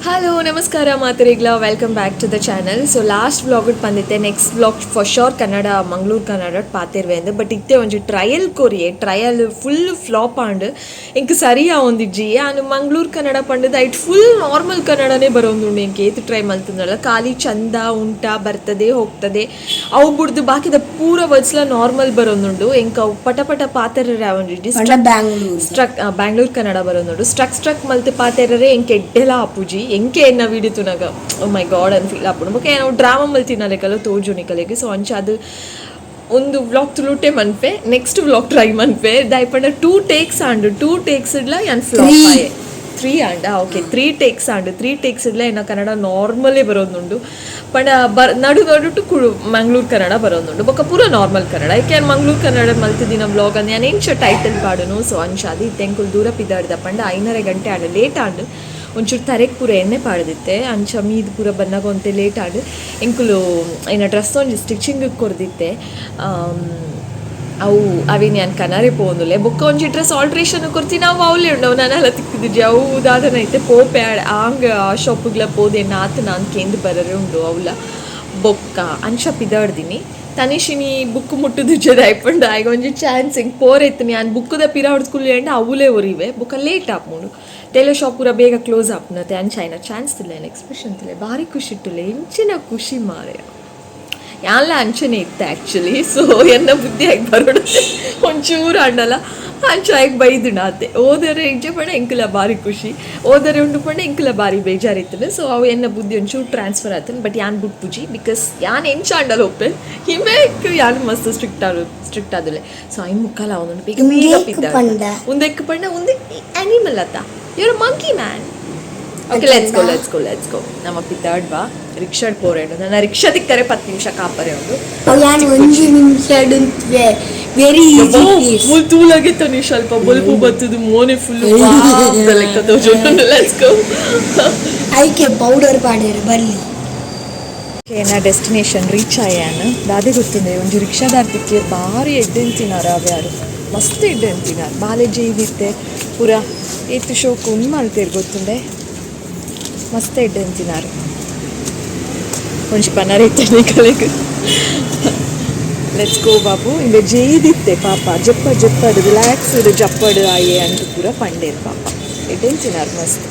Hello ನಮಸ್ಕಾರ ಮಾತರಿಗ್ಲ, welcome back to the channel. So last vlog ಪಂದಿತ್ತೆ next vlog for sure Kannada, Mangaluru Kannada ಪಾತಿರ್ವೆ ಅಂದ್. But ಇತ್ತೆ ಒಂಜಿ trial ಕೊರಿಯೆ, trial full flap ಆಂಡ್. ಎಂಕ್ ಸರಿ ಆವೊಂದಿಜ್ಜಿ. ಯಾನ್ ಮಂಗಳೂರು ಕನ್ನಡ ಪಂಡದ ಐಟ್ ಫುಲ್ ನಾರ್ಮಲ್ ಕನ್ನಡನೇ ಬರೋಂದುಂಡು. ಎಂಕ್ ಏತ್ ಟ್ರೈ ಮಲ್ತುಂಡಲ ಖಾಲಿ ಚಂದ ಉಂಟ ಬರ್ತದೆ ಹೋಗ್ತದೆ, ಅವು ಬುಡ್ದು ಬಾಕಿದ ಪೂರ ವರ್ಡ್ಸ್ಲ ನಾರ್ಮಲ್ ಬರೋಂದುಂಡು. ಎಂಕ್ ಅವು ಪಟ ಪಟ ಪಾತೆರರೆ ಆವೊಂದಿಜ್ಜಿ. ಬ್ಯಾಂಗ್ಳೂರ್ ಸ್ಟ್ರಕ್ ಬ್ಯಾಂಗ್ಳೂರ್ ಕನ್ನಡ ಬರೋಂದುಂಡು. ಸ್ಟ್ರಕ್ ಸ್ಟ್ರಕ್ ಮಲ್ತ್ ಪಾತೆರರೆ ಎಂಕ್ ಎಡ್ಡೆಲ ಆಪುಜಿ. ಎಂಕೆ ಎನ್ನ ವಿಡಿಯೋ ತೂನಗ ಓ ಮೈ ಗಾಡ್ ಅಂದ್ ಫೀಲ್ ಆಪುಂಡು. ಬೊಕ ನಾವು ಡ್ರಾಮಾ ಮಲ್ತಿನ ಲೆಕ್ಕಲ ತೋಜು ನಿಕಲೆಗ್. ಸೊ ಅಂಚ ಅದು ಒಂದು ವ್ಲಾಗ್ ತುಳುಟೆ ಮನ್ಪೆ, ನೆಕ್ಸ್ಟ್ ವ್ಲಾಗ್ ಟ್ರೈ ಮನ್ಪೆ. ದಾಯೆ ಟೂ ಟೇಕ್ಸ್ ಆಂಡ್, ಟೂ ಟೇಕ್ಸ್ ಇಡ್ಲ ಯಾನ್ ಫ್ಲಾಪ್ ಆಯೆ. ತ್ರೀ ಆಂಡ, ಓಕೆ, ತ್ರೀ ಟೇಕ್ಸ್ ಆಂಡ್. ತ್ರೀ ಟೇಕ್ಸ್ ಇಡ್ಲ ಎನ್ನ ಕನ್ನಡ ನಾರ್ಮಲೇ ಬರೋದುಂಡು. ಪಂಡ ಬರ್ ನಡು ನಡುಟು ಕುಳು ಮಂಗ್ಳೂರು ಕನ್ನಡ ಬರೋದುಂಡು, ಬೊಕ ಪೂರ ನಾರ್ಮಲ್ ಕನ್ನಡ. ಏಕೆ ಯಾನ್ ಮಂಗ್ಳೂರು ಕನ್ನಡ ಮಲ್ತಿದಿನ ವ್ಲಾಗ್ ಅಂದ್ ಯಾನ್ ಎಂಚ ಟೈಟಲ್ ಪಾಡುನು? ಸೊ ಅಂಚ ಅದು ಇತ್ತೆ ಎಂಕುಲು ದೂರ ಪಿದಾಡ್ದ ಪಂಡ 5:30 ಗಂಟೆ ಆಂಡ್, ಲೇಟ್ ಆಂಡ್. ಒಂಚೂರು ತರೆಕ್ ಪೂರ ಎಣ್ಣೆ ಪಾಡ್ದಿತ್ತೆ, ಅಂಚ ಮೀದ್ ಪೂರ ಬನ್ನಗ ಒಂತೆ ಲೇಟ್ ಆಂಡ್. ಎಂಕುಲು ಏನ ಡ್ರೆಸ್ ಒಂಜಿ ಸ್ಟಿಚಿಂಗ್ ಕೊರ್ದಿತ್ತೆ, ಅವು ಅವೇನು ಯಾನ್ ಕನರೆ ಪೋವೊಂದುಲ್ಲೆ. ಬೊಕ್ಕ ಒಂಜಿ ಡ್ರೆಸ್ ಆಲ್ಟ್ರೇಷನ್ ಕೊರ್ತಿನ, ಅವು ಅವಲೇ ಉಂಡು, ಅವು ನನಲ ತಿಕ್ಕುದಿಜ್ಜಿ. ಅವು ದಾದನ ಇತ್ತೆ ಪೋಪೆ ಆಂಗ್ ಆ ಶಾಪುಗ್ಲ ಪೋದೆ ಆತ್ ನಾನ್ ಕೇಂದ್ ಬರರೆ ಉಂಡು ಅವಲ. ಬೊಕ್ಕ ಅಂಚ ಪಿದಾಡ್ದಿನಿ. ತನಿಷಿನಿ ಬುಕ್ ಮುಟ್ಟುದಿಜ್ಜೆ, ದಾಯೆ ಆಯ್ಗ ಒಂಜಿ ಚಾನ್ಸ್ ಹಿಂಗೆ ಪೋರೆತ್ತೀನಿ. ಯಾನ್ ಬುಕ್ಕುದ ಪಿರ ಹೊಡ್ದು ಅಂಡ ಅವುಲೇ ಒರಿವೆ. ಬೊಕ್ಕ ಲೇಟ್ ಆಪುಂಡು, ಟೈಲರ್ ಶಾಪ್ ಪೂರ ಬೇಗ ಕ್ಲೋಸ್ ಆಪುನತೆ. ಅಂಚ ಆಯ್ನ ಚಾನ್ಸ್ ತಿಲ್ಲ. ಎಕ್ಸ್ಪ್ರೆಷನ್ ತಿಲ್ಲ, ಭಾರಿ ಖುಷಿ ಇಟ್ಟುಲೆ, ಎಂಚಿನ ಖುಷಿ ಮಾರಾಯ. ಯಾನ್ಲ ಅಂಚನೆ ಇತ್ತೆ ಆ್ಯಕ್ಚುಲಿ. ಸೊ ಎನ್ನ ಬುದ್ಧಿ ಆಗಿ ಬರೋಡುತ್ತೆ ಒಂಚೂರು ಅಂಡಲ ಅಂಚ ಆಗಿ ಬೈದುಂಡು ಆತೆ. ಓದರೆ ಇಂಚೆ ಪಂಡ ಎಂಕುಲ ಭಾರಿ ಖುಷಿ, ಓದರೆ ಉಂಡು ಪಂಡ ಎಂಕುಲ ಭಾರಿ ಬೇಜಾರಿತ್ತುಂಡು. ಸೊ ಅವು ಎನ್ನ ಬುದ್ಧಿ ಒಂಚೂರು ಟ್ರಾನ್ಸ್ಫರ್ ಆತುಂಡು. ಬಟ್ ಯಾನ್ ಬುಟ್ಪುಜಿ, because ಯಾನ್ ಎಂಚ ಅಂಡಲ ಒಪ್ಪೆ ಹಿಮೇಕ್ ಯಾನ್ ಮಸ್ತ್ ಸ್ಟ್ರಿಕ್ಟ್ ಆದು ಸ್ಟ್ರಿಕ್ಟ್ ಆದುಲೆ. ಸೊ ಐನ್ ಮುಕ್ಕಾಲ ಅವನು ಬೇಗ ಬೇಗ ಉಂದೆಕ್ ಪಿದ್ದಾಡ್. ಪಂಡ? ಉಂದೆಕ್ ಪಂಡ ಉಂದೆ ಆನಿಮಲ್ ಅತ್ತ, your monkey man. Okay, let's go, let's go, let's go. ನಮ್ಮ ಪಿದ್ದಾಡ್ ಬಾ ರಿಕ್ಷಾಡ್ ಪೋರೇಡು. ನನ್ನ ರಿಕ್ಷಾ ತಿಕ್ಕರೆ 10 ನಿಮಿಷ ಕಾಪರೆ ಉಂಡು. ಯಾನ್ ಒಂಜಿ ನಿಮಿಷ ವೆರಿ ಈಸಿ. ಮುಲ್ ತೂಲಾಗೆ ತನಿ ಸ್ವಲ್ಪ ಬೊಲ್ಪು ಬತ್ತದು, ಮೋನೆ ಫುಲ್ ಲೆಕ್ಕ ತೋಜೊಂಡು. Let's go. ಐಕೆ ಪೌಡರ್ ಪಾಡೇರು ಬರ್ಲಿ. ನಾ ಡೆಸ್ಟಿನೇಷನ್ ರೀಚ್ ಆಯಾನ. ದಾದೆ ಗೊತ್ತುಂಡೆ, ಒಂಜಿ ರಿಕ್ಷಾದಾರ್ ತಿಕ್ಕೇರ್, ಭಾರಿ ಎಡ್ಡೆ ಅಂತಿನಾರ. ಅವ್ಯಾರು ಮಸ್ತ್ ಎಡ್ಡೆ ಅಂತಿನಾರ್. ಬಾಲೆ ಜೈದಿತ್ತೆ ಪೂರ ಏತ್ ಶೋಕು ಉಂದು ಮಲ್ತೇರ್ ಗೊತ್ತುಂಡೆ, ಮಸ್ತ್ ಎಡ್ಡೆ ಅಂತಿನಾರು. ಒಂಜಿ ಪನ್ನರ ಇತ್ತೆ ಕಲೆಗ್. Let's go Babu. ಇಂದೆ ಜೈದಿತ್ತೆ ಪಾಪ, ಜಪ್ಪ ಜಪ್ಪಡು ರಿಲ್ಯಾಕ್ಸ್ ಜಪ್ಪಡು ಆಯೆ ಅಂತ ಪೂರ ಪಂಡೇರ್ ಪಾಪ. ಎಡ್ಡೆ ಅಂತಿನಾರ್ ಮಸ್ತ್.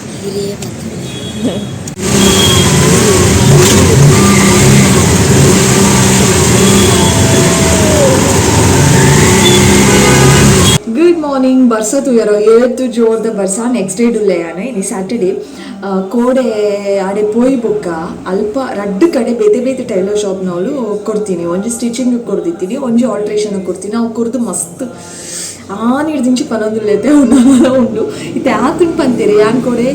Good morning. ಬರ್ಸ ತೂಯರೋ, ಏತು ಜೋರ್ದ ಬರ್ಸ. ನೆಕ್ಸ್ಟ್ ಡೇ ಡುಲ್ಲೆ ಇನಿ ಸ್ಯಾಟರ್ಡೇ. ಕೋಡೆ ಆಡೆ ಪೋಯಿ ಬೊಕ್ಕ ಅಲ್ಪ ರಡ್ಡು ಕಡೆ ಬೇತೆ ಬೇತೆ ಟೈಲರ್ ಶಾಪ್ನವಳು ಕೊಡ್ತೀನಿ. ಒಂಜಿ ಸ್ಟಿಚಿಂಗ್ ಕೊರ್ದಿತ್ತೀನಿ, ಒಂಜಿ ಆಲ್ಟ್ರೇಷನ್ ಕೊಡ್ತೀನಿ. ಅವು ಕೊರ್ದು ಮಸ್ತ್ ಆನಿಡ್ದಿಂಚಿ ಪನೊಂದುಲ್ಲೆತೆ ಉಂಡು. ಇತ್ತೆ ಆತುಂಡು ಪಂತೇರಿ. ಯಾನ್ ಕೋಡೆ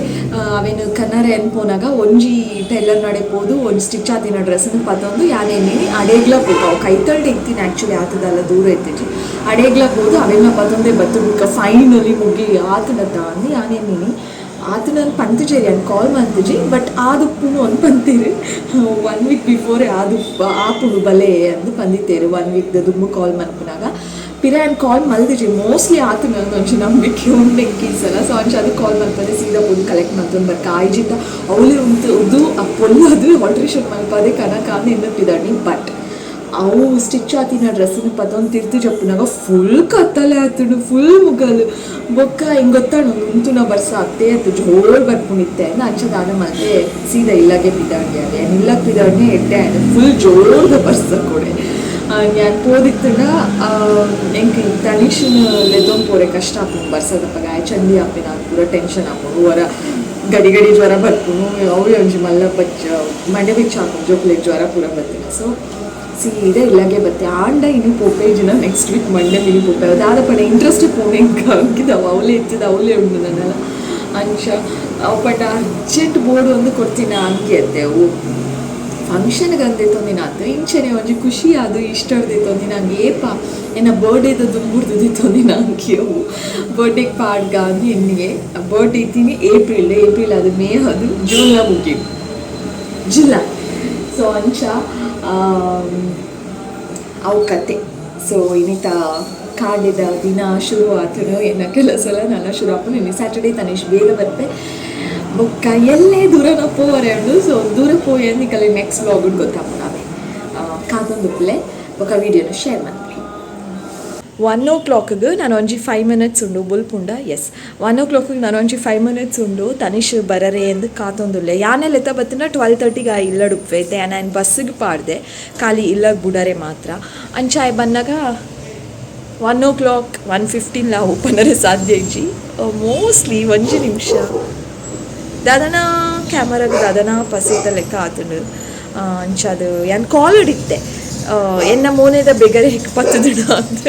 ಅವೇನು ಕನ್ನರೆ ಅನ್ಪೋನಾಗ ಒಂಜಿ ಟೈಲರ್ ನಡೆ ಪೋದು ಒಂಜಿ ಸ್ಟಿಚ್ ಆತಿನ ಡ್ರೆಸ್ನ ಪತ್ತೊಂದು ಯಾನ್ ಎನ್ನಿನಿ ಅಡೇಗ್ಲ ಪೋದು. ಅವು ಕೈತಲ್ಡ್ ಇತ್ತೀನಿ ಆ್ಯಕ್ಚುಲಿ, ಆತದಲ್ಲ ದೂರ ಇತ್ತಿಜಿ. ಅಡೇಗ್ಲ ಪೋದು ಅವೆಲ್ಲ ಪತ್ತೊಂದೇ ಬತ್ತು. ಬುಕ್ಕ ಫೈನಲಿ ಮುಗಿ ಆತನತ್ತ ಅಂದು ಯಾನ್ ಎನ್ನಿನಿ. ಆತ ನಾನು ಪಂತುಜೇರಿ ಯಾನ್ ಕಾಲ್ ಮಂತುಜಿ. ಬಟ್ ಆದುಪ್ಪುನು ಒಂದು ಪಂತೀರಿ, ಒನ್ ವೀಕ್ ಬಿಫೋರೆ ಆದುಪ್ಪ ಆಪುಂಡು ಬಲೆ ಅಂದು ಪಂದಿತ್ತೇರು. ಒನ್ ವೀಕ್ ದುಮ್ಮು ಕಾಲ್ ಮನ್ಪುನಾಗ ಪಿರ ಯಾನ್ ಕಾಲ್ ಮಲ್ದಿಜಿ. ಮೋಸ್ಟ್ಲಿ ಆತು ನಂದು ಒಂಚಿ ನಂಬಿಕೆ ಉಂಡು ಎಂಕ್ ಈ ಸಲ. ಸೊ ಅಂಚ ಅದು ಕಾಲ್ ಮಲ್ಪದೆ ಸೀದಾ ಪೋದು ಕಲೆಕ್ಟ್ ಮಲ್ತೊಂದು ಬರ್ಕ. ಆಯ್ಜಿಂದ ಅವಲೇ ಉಂತು ಉದು ಆ ಪೊಲ್ಲದು ಆಲ್ಟ್ರೇಷನ್ ಮಲ್ಪದೆ ಕನಕ ಅಂದು ಎನ್ನುತ್ತಿದ್ದಾಡಿ. ಬಟ್ ಅವು ಸ್ಟಿಚ್ ಆತಿನ ಡ್ರೆಸ್ಸಿನ ಪತ್ತೊಂದು ತಿರ್ತು ಜಪ್ಪುನಾಗ ಫುಲ್ ಕತ್ತಲೆ ಆತುಂಡು, ಫುಲ್ ಮುಗಲು. ಬೊಕ್ಕ ಹಿಂಗೆ ಗೊತ್ತಾಣ ಉಂತುನ ಬರ್ಸ ಅತ್ತೇ ಆತು, ಜೋರ್ ಬರ್ಪುಣಿತ್ತೆ. ಅಂಚ ದಾನ ಮಲ್ತೆ ಸೀದಾ ಇಲ್ಲಾಗೆ ಪಿದಾಡ್ಗೆ. ಅದೇ ಇಲ್ಲಾಗ ಪಿದಾಡ್ನೆ ಎಡ್ಡೆ ಆಂಡ್ ಫುಲ್ ಜೋರ್ದ ಬರ್ಸ ಕೊಡೆ. ಯಾನ್ ಪೋದಿತ್ತುಂಡ ಎಂಕ್ ತನಿಷನ್ ಲೆತ್ತೊಂದು ಪೋರೆ ಕಷ್ಟ ಆಪುಂಡು. ಬರ್ಸದಪ್ಪಗ ಆಯ್ ಚಂಡಿ ಆಪಿನ ಪೂರ ಟೆನ್ಷನ್ ಆಪುಂಡು. ಹೊರ ಗಡಿ ಗಡಿ ಜ್ವರ ಬರ್ಪುಂಡು. ಅವೇ ಒಂಜಿ ಮಲ್ಲ ಬಚ್ಚ ಮಂಡೆ ಬೆಚ್ಚ ಆಪುಂಡು ಜೋಕ್ಲೆಗ್ ಜ್ವರ ಪೂರ ಬತ್ತಿನ. ಸೊ ಸೀದಾ ಇಲ್ಲಾಗೆ ಬತ್ತೆ. ಆಂಡ ಇನಿ ಪೋಪೇಜಿನ next week Monday mini ಪೋಪೆ. ದಾದ ಪಂಡ ಇಂಟ್ರೆಸ್ಟ್ ಪೋನೆ ಅಂಕಿದವು ಅವಲೇ ಎತ್ತಿದ ಅವಲೇ ಉಂಡು ನನ್ನೆಲ್ಲ. ಅಂಚ ಅವು ಪಂಡ ಅರ್ಜೆಂಟ್ ಬೋರ್ಡ್ ಒಂದು ಕೊಡ್ತೀನಿ ಅಂಗಿ ಅತ್ತೆ. ಅವು ಫಂಕ್ಷನ್ಗೆ ಅಂದಿತ್ತೊಂದಿನ ಆತು ಇಂಚನೆ ಒಂಜಿ ಖುಷಿ ಅದು ಇಷ್ಟ ಅಂಗಿ. ಏಪ ಎನ್ನ ಬರ್ಡೇದ ದುಂಬುಡ್ದು ಅಂಗಿ. ಅವು ಬರ್ಡೇಗೆ ಪಾಡ್ಗ ಅಂದು ಎನ್ನಿಗೆ. ಬರ್ಡೇ ಇತ್ತೀನಿ ಏಪ್ರಿಲ್, ಏಪ್ರಿಲ್ ಅದು ಮೇ ಅದು ಜೂನ್ಲ ಮುಗಿ ಜುಲೈ. ಸೊ ಅಂಚ ಅವು ಕತೆ. ಸೊ ಇನ್ನಿತ ಕಾಡಿದ ದಿನ ಶುರು ಆತನು, ಎನ್ನ ಕೆಲಸ ಎಲ್ಲ ನನ್ನ ಶುರು ಆಪುಂಡು. ಇನ್ನು ಸ್ಯಾಟರ್ಡೇ ತನಿಷ್ ಬೇಗ ಬರ್ಪೆ. ಬೊಕ್ಕ ಎಲ್ಲೇ ದೂರನ ಪೋವರೆ ಉಂಡು. ಸೊ ದೂರ ಪೋಯಿ ನಿಕಲೆ ನೆಕ್ಸ್ಟ್ ವ್ಲಾಗ್ ಗೊತ್ತಾಪುನಾವೆ. ಕಾತೊಂದುಪ್ಪುಲೆ, ಬೊಕ್ಕ ವೀಡಿಯೋನ ಶೇರ್ ಮಲ್ಪುಲೆ. 1 ಓ ಕ್ಲಾಕ್ಗೆ ನಾನು ಒಂಜಿ 5 ಮಿನಿಟ್ಸ್ ಉಂಡು ಬುಲ್ಪುಂಡ. ಎಸ್, 1 ಓ ಕ್ಲಾಕ್ಗೆ ನಾನು ಒಂಜಿ 5 ಮಿನಿಟ್ಸ್ ಉಂಡು. ತನಿಷ್ ಬರರೆ ಎಂದು ಕಾತೊಂದುಲ್ಲೆ. ಯಾನೆ ಲೆತ್ತ ಬತ್ತಿನ 12:30ಗೆ ಆ ಇಲ್ಲಡುಪ್ಪೆ ಇತ್ತೆ. ನಾನು ಬಸ್ಸಿಗೆ ಪಾಡ್ದೆ, ಖಾಲಿ ಇಲ್ಲಗ್ ಬುಡರೆ ಮಾತ್ರ. ಅಂಚ ಆಯ್ ಬನ್ನಗ 1 ಓ ಕ್ಲಾಕ್ 1:15 ಓಪನರೆ ಸಾಧ್ಯ ಇಜ್ಜಿ ಮೋಸ್ಟ್ಲಿ. ಒಂಜಿ ನಿಮಿಷ, ದಾದನ ಕ್ಯಾಮರಾಗ ದಾದನ ಪಸಿತ ಲೆಕ್ಕ ಆತುಂಡು. ಅಂಚ ಅದು ಯಾನ್ ಕಾಲ್ ಇತ್ತೆ, ಎನ್ನ ಮೋನೆದ ಬೆಗರೆ ಹೆಕ್ ಪತ್ತುದುಡ ಅಂತ.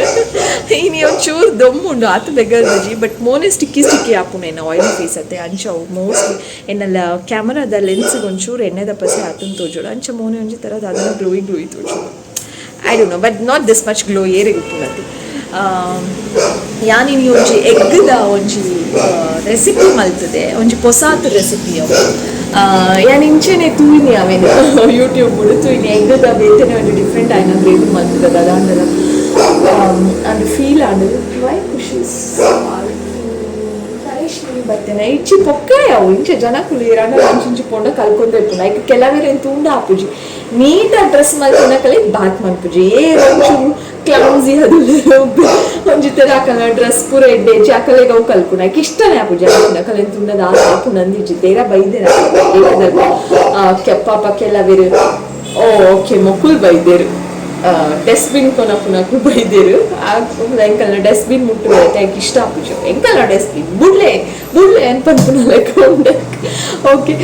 ಇನಿ ಒಂಚೂರು ದಮ್ಮುಂಡು, ಆತ ಬೆಗರ್ದಜಿ, ಬಟ್ ಮೋನೆ ಸ್ಟಿಕ್ಕಿ ಸ್ಟಿಕ್ಕಿ ಆಪುಂಡು ಎನ್ನ, ಆಯಿಲಿ ಫೇಸ್ ಅತ್ತೆ. ಅಂಚ ಅವು ಮೋಸ್ಟ್ಲಿ ಎನ್ನಲ್ಲ ಕ್ಯಾಮರಾದ ಲೆನ್ಸ್ಗೆ ಒಂಚೂರು ಎಣ್ಣೆದ ಪಸೆ ಆತನ್ ತೋಜೋಡು. ಅಂಚ ಮೋನೆ ಒಂಜಿ ಥರ ದಾದನ ಗ್ಲೋಯಿ ಗ್ಲೋಯಿ ತೋಜೋಡು. I don't know, but not this much glow ಏರಿಗೆ ಉಪ್ಪುನತಿ. ಯಾನಿನಿ ಒಂಜಿ ಎಗ್ಗದ ಒಂಜಿ ರೆಸಿಪಿ ಮಲ್ತದೆ, ಒಂಜಿ ಪೊಸಾತ್ ರೆಸಿಪಿ ಅವು. ಯಾನ್ ಇಂಚೆನೆ ತೂಯಿನಿ, ಅವೇನು ಯೂಟ್ಯೂಬ್ ತೂಯಿನಿ. ಎಗ್ಗದ ಬೇತೆನೆ ಒಂಜಿ ಡಿಫ್ರೆಂಟ್ ಆಯ್ನ ಗ್ರೇವಿ ಮಲ್ತದೆ. ಅದಾಂಡಲ ಅಂಡ್ ಫೀಲ್ ಆಂಡ್ ವೈ ಖುಷಿ ಬತ್ತೇನೆ ಇಚ್ಚಿ ಪೊಕ್ಕ ಅವು. ಇಂಚೆ ಜನಕುಲು ಇರಾಂಡ ಇಂಚಿ ಪೋಂಡ ಕಲ್ಕೊಂಡೆ ಇಪ್ಪುಂಡು. ಐಕ್ ಕೆಲವೇರು ತೂಂಡ ಆಪುಜಿ. ನೀಟ್ ಡ್ರೆಸ್ ಮಲ್ತಿನ ಕಲೆ ಬಾತ್ ಮನ್ಪುಜಿ. ಏರ್ ಒಂಚೂರು ಕ್ಲಮ್ಸಿ, ಅದು ಒಂಜಿ ತರ ಆಕಲ ಡ್ರೆಸ್ ಪೂರ ಎಡ್ಡೆ ಅಕಲೆಗ್ ಅವು ಕಲ್ಪುಂಡು. ಐಕ್ ಇಷ್ಟನೇ ಆಪುಜಿ. ಅಕಲೆ ತುಂಡದ ಆಪುಂಡು ಅಂದಿಜ್ಜಿ. ತೇರ ಬೈದೇರ ಕೆಪ್ಪಾಪ ಕೆಲವೇರು. ಓ ಓಕೆ, ಮೊಕುಲ್ ಬೈದೇರು, ಡಸ್ಟ್ಬಿನ್ ಕೊನಪುನಕು ಬೈದೇರು. ಎಂಕಲ್ನ ಡಸ್ಟ್ಬಿನ್ ಮುಟ್ಟು ಐಕ್ ಇಷ್ಟ ಆಪುಜಿ. ಎಂಕಲ್ನ ಡಸ್ಟ್ಬಿನ್ ಬುಡ್ಲೆ ಬುಡ್ಲೆ ಅನ್ ಪನ್ಪುನ ಲೆಕ್ಕ ಉಂಡೆ. ಓಕೆ,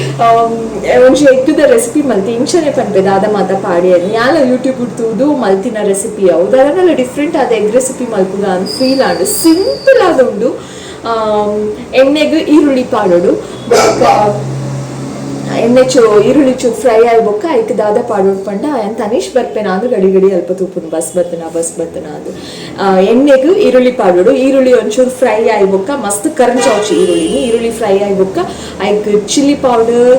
ಒಂಜಿ ಎಗ್ಗುದ ರೆಸಿಪಿ ಮಲ್ತಿ. ಇಂಚನೆ ಪನ್ಪೆ ದಾದ ಮಾತ ಪಾಡಿ. ಯಾಲ ಯೂಟ್ಯೂಬ್ ತೂದು ಮಲ್ತಿನ ರೆಸಿಪಿ ಅವು. ದಾದನಲ್ಲ ಡಿಫ್ರೆಂಟ್ ಆದ ಎಗ್ ರೆಸಿಪಿ ಮಲ್ಪುಗ ಅಂದ್ ಫೀಲ್ ಆಂಡ್. ಸಿಂಪಲ್ ಆದ ಉಂಡು. ಎಣ್ಣೆಗ್ ಈರುಳ್ಳಿ ಪಾಡೋಡು. ಬೊಕ್ಕ ಎಣ್ಣೆ ಚೂ ಈರುಳ್ಳಿ ಚೂ ಫ್ರೈ ಆಯ್ ಬೊಕ್ಕ ಐಕ್ ದಾದ ಪಾಡೋಡು ಪಂಡ, ಯಾನ್ ತನಿಷ್ ಬರ್ಪೇನ ಅಂದ್ ಗಡಿ ಗಡಿ ಅಲ್ಪ ತೂಪುನು, ಬಸ್ ಬತ್ತನ ಬಸ್ ಬತ್ತನ ಅದು. ಎಣ್ಣೆಗ್ ಈರುಳ್ಳಿ ಪಾಡೋಡು. ಈರುಳ್ಳಿ ಒಂಚೂರು ಫ್ರೈ ಆಯ್ ಬೊಕ್ಕ, ಮಸ್ತ್ ಕರಂಚಾವ್ಚಿ ಈರುಳ್ಳಿ. ಈರುಳ್ಳಿ ಫ್ರೈ ಆಯ್ ಬೊಕ್ಕ ಐಕ್ ಚಿಲ್ಲಿ ಪೌಡರ್,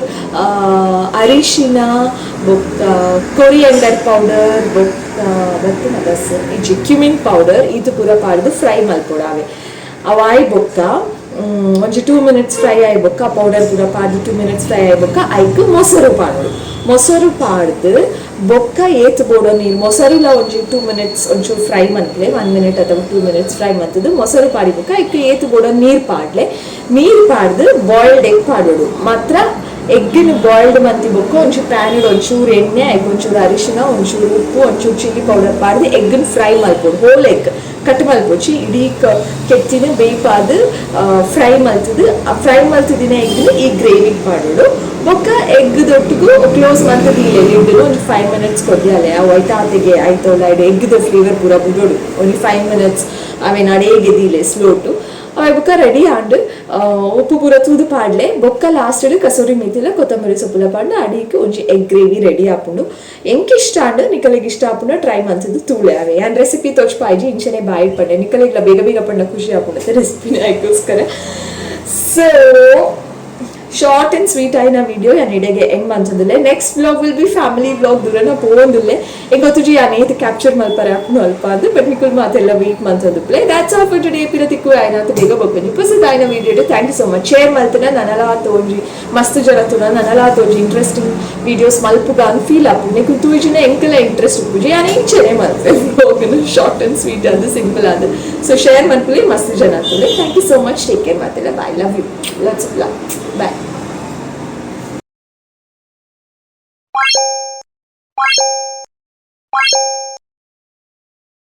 ಅರಿಶಿನ, ಬೊಕ್ಕ ಕೊರಿಯಂಡರ್ ಪೌಡರ್, ಬೊಕ್ಕ ಬತ್ತಿನ ಬಸ್ ಇಜ್ಜಿ, ಕ್ಯುಮಿನ್ ಪೌಡರ್, ಇದು ಪೂರ ಪಾಡ್ದು ಫ್ರೈ ಮಲ್ಪೊಡು ಅವೆ. ಅವು ಆಯ್ ಬೊಕ್ಕ ಒಂಜಿ 2 ಮಿನಿಟ್ಸ್ ಫ್ರೈ ಆಯ್ ಬೊಕ್ಕ, ಪೌಡರ್ ಪೂರ ಪಾಡ್ದು 2 ಮಿನಿಟ್ಸ್ ಫ್ರೈ ಆಯ್ ಬೊಕ್ಕ ಐಕ್ ಮೊಸರು ಪಾಡೋಡು. ಮೊಸರು ಪಾಡ್ದು ಬೊಕ್ಕ ಏತ್ ಬೋಡೋ ನೀರು, ಮೊಸರುಲ ಒಂಜಿ 2 ಮಿನಿಟ್ಸ್ ಒಂಚೂರು ಫ್ರೈ ಮನ್ಪ್ಲೆ, 1 ಮಿನಿಟ್ ಅಥವಾ 2 ಮಿನಿಟ್ಸ್ ಫ್ರೈ ಮಂತದ್ದು ಮೊಸರು ಪಾಡಿ ಬೊಕ್ಕ ಐಕ್ ಏತ್ ಬೋಡೋ ನೀರು ಪಾಡ್ಲೆ. ನೀರು ಪಾಡ್ದು ಬಾಯ್ಲ್ಡ್ ಎಗ್ ಪಾಡೋಡು ಮಾತ್ರ. ಎಗ್ಗಿನ ಬಾಯ್ಲ್ಡ್ ಮಂತಿ ಬೊಕ್ಕ ಒಂಚೂರು ಪ್ಯಾನ್ ಒಂಚೂರು ಎಣ್ಣೆ, ಐಕ್ ಒಂಚೂರು ಅರಿಶಿನ, ಒಂಚೂರು ಉಪ್ಪು, ಒಂಚೂರು ಚಿಲ್ಲಿ ಪೌಡರ್ ಪಾಡ್ದು ಎಗ್ಗನ್ ಫ್ರೈ ಮಲ್ಪೊಡು. ಹೋಲ್ ಎಗ್ ಕಟ್ ಮಲ್ಪೊಚ್ಚಿ, ಇಡೀ ಕೆತ್ತಿನ ಬೇಯ್ಪಾದು ಫ್ರೈ ಮಲ್ತದು. ಆ ಫ್ರೈ ಮಲ್ತದಿನ ಎಗ್ನ ಈ ಗ್ರೇವಿಗೆ ಪಾಡೋಡು. ಬೊಕ್ಕ ಎಗ್ ದೊಟ್ಟುಗು ಕ್ಲೋಸ್ ಮಂತದ ಇಲ್ಲ ಲಿಡ್ಡು ಒಂಜಿ 5 ಮಿನಿಟ್ಸ್ ಕೊದ್ಯಾಲೆ. ಅವು ಐತಾತೆಗೆ ಐತೋಲ ಎಗ್ದ ಫ್ಲೇವರ್ ಪೂರ ಬುಡೋಡು. ಒಂಜಿ 5 ಮಿನಿಟ್ಸ್ ಅವೇನು ಅಡೇಗೆ ದೀಲೆ ಸ್ಲೋಟು. ಅವೆ ಬೊಕ್ಕ ರೆಡಿ ಆಂಡ್. ಉಪ್ಪು ಪೂರ ತೂದು ಪಾಡ್ಲೆ. ಬೊಕ್ಕ ಲಾಸ್ಟ್ ಕಸೂರಿ ಮೇಥಿಲ ಕೊತ್ತಂಬರಿ ಸೊಪ್ಪುಲ ಪಾಡ್ದು ಅಡಿಕ್ ಒಂಜಿ ಎಗ್ ಗ್ರೇವಿ ರೆಡಿ ಆಪುಂಡು. ಎಂಕ್ ಇಷ್ಟ ಆಂಡ್, ನಿಕಲೆಗ್ ಇಷ್ಟ ಆಪುಂಡ ಟ್ರೈ ಮಂತದ್ದು ತೂಳೆ. ಅವೆ ಯಾನ್ ರೆಸಿಪಿ ತೋಚ್ಪಾಯ್ಜಿ, ಇಂಚನೆ ಬಾಯಿಡ್ ಪಂಡೆ. ನಿಕಲೆಗ್ಲ ಬೇಗ ಬೇಗ ಪಂಡ ಖುಷಿ ಆಪುಂಡತೆ ರೆಸಿಪಿನ, ಐಕೋಸ್ಕರ. ಸೊ ಶಾರ್ಟ್ ಅಂಡ್ ಸ್ವೀಟ್ ಆಯಿನ ವಿಡಿಯೋ ಯಾನ್ ಇಡೆಗೆ ಎಂಡ್ ಮಂತೊಂದುಲ್ಲೆ. Next vlog will be family vlog. ದೂರನ ಪೋವೊಂದುಲ್ಲೆ. ಎಂಕ್ ಗೊತ್ತುಜಿ ಯಾನ್ ಏತ್ ಕ್ಯಾಪ್ಚರ್ ಮಲ್ಪರೆ ಆಪುಂಡು ಅಲ್ಪ ಅಂದ್, ಬಟ್ ನಿಕುಲ್ ಮಾತೆಲ್ಲ wheat ಮಂತೊಂದುಪ್ಲೆ. That's all for today. ಪಿರ ತಿಕ್ಕು ಆಯ್ನಾತ್ ಬೇಗ ಬೊಕೊಂಜಿ ಪೊಸದಾಯಿನ video. Thank you so much. Share ಮಲ್ತನ ನನಲ ಒಂಜಿ ಮಸ್ತ್ ಜನ ತುನ ನನಲ ಒಂಜಿ ಇಂಟ್ರೆಸ್ಟಿಂಗ್ ವಿಡಿಯೋಸ್ ಮಲ್ಪುಗ ಅಂದ್ ಫೀಲ್ ಆಪುಂಡು. ನಿಕುಲ್ ತೂಜಿನ ಎಂಕಲ ಇಂಟ್ರೆಸ್ಟ್ ಉಪ್ಪುಜಿ. ಯಾನ್ ಇಂಚನೆ ಮಲ್ಪೆ ವ್ಲಾಗ್ನು ಶಾರ್ಟ್ ಅಂಡ್ ಸ್ವೀಟ್ ಅದು, ಸಿಂಪಲ್ ಅದು. ಸೊ ಶೇರ್ ಮಲ್ಪುಲಿ, ಮಸ್ತ್ ಜನ ತುಲೆ. Thank you so much, take care ಮಾತೆಲ್ಲ. Bye, love you, lots of love, bye.